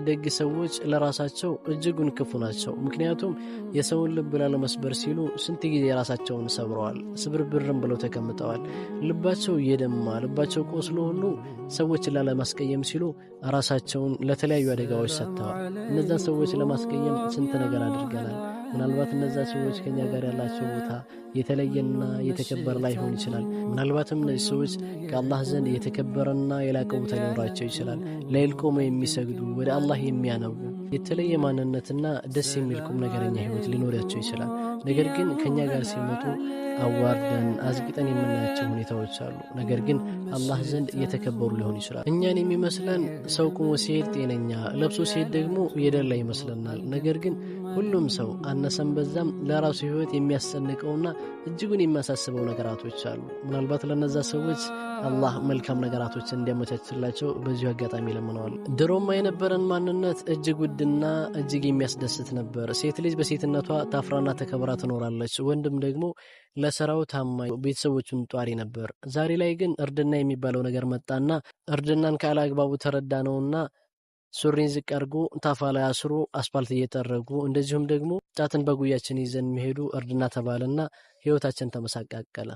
ደግ ሰዎች ለራሳቸው እጅጉን ክፉ ናቸው። ምክንያቱም የሰውን ልብ ላለመስበር ሲሉ ስንት ጊዜ ራሳቸውን ሰብረዋል፣ ስብርብርም ብለው ተቀምጠዋል። ልባቸው እየደማ ልባቸው ቆስሎ ሁሉ ሰዎችን ላለማስቀየም ሲሉ ራሳቸውን ለተለያዩ አደጋዎች ሰጥተዋል። እነዛን ሰዎች ለማስቀየም ስንት ነገር አድርገናል። ምናልባት እነዛ ሰዎች ከኛ ጋር ያላቸው ቦታ የተለየና የተከበረ ላይሆን ይችላል። ምናልባትም እነዚህ ሰዎች ከአላህ ዘንድ የተከበረና የላቀ ቦታ ሊኖራቸው ይችላል። ሌሊት ቆመው የሚሰግዱ፣ ወደ አላህ የሚያነቡ፣ የተለየ ማንነትና ደስ የሚል ቁም ነገረኛ ህይወት ሊኖራቸው ይችላል። ነገር ግን ከኛ ጋር ሲመጡ አዋርደን አዝግጠን የምናያቸው ሁኔታዎች አሉ። ነገር ግን አላህ ዘንድ የተከበሩ ሊሆን ይችላል። እኛን የሚመስለን ሰው ቁሞ ሲሄድ ጤነኛ፣ ለብሶ ሲሄድ ደግሞ የደላ ይመስለናል። ነገር ግን ሁሉም ሰው አነሰም በዛም ለራሱ ህይወት የሚያስጨንቀውና እጅጉን የሚያሳስበው ነገራቶች አሉ። ምናልባት ለነዛ ሰዎች አላህ መልካም ነገራቶች እንዲያመቻችላቸው በዚሁ አጋጣሚ ለምነዋል። ድሮማ የነበረን ማንነት እጅግ ውድና እጅግ የሚያስደስት ነበር። ሴት ልጅ በሴትነቷ ታፍራና ተከብራ ትኖራለች። ወንድም ደግሞ ለስራው ታማኝ፣ ቤተሰቦቹን ጧሪ ነበር። ዛሬ ላይ ግን እርድና የሚባለው ነገር መጣና እርድናን ካለአግባቡ ተረዳ ነውና ሱሪን ዝቅ አድርጎ ታፋ ላይ አስሮ አስፋልት እየጠረጉ፣ እንደዚሁም ደግሞ ጫትን በጉያችን ይዘን የሚሄዱ እርድና ተባለና ህይወታችን ተመሳቃቀለ።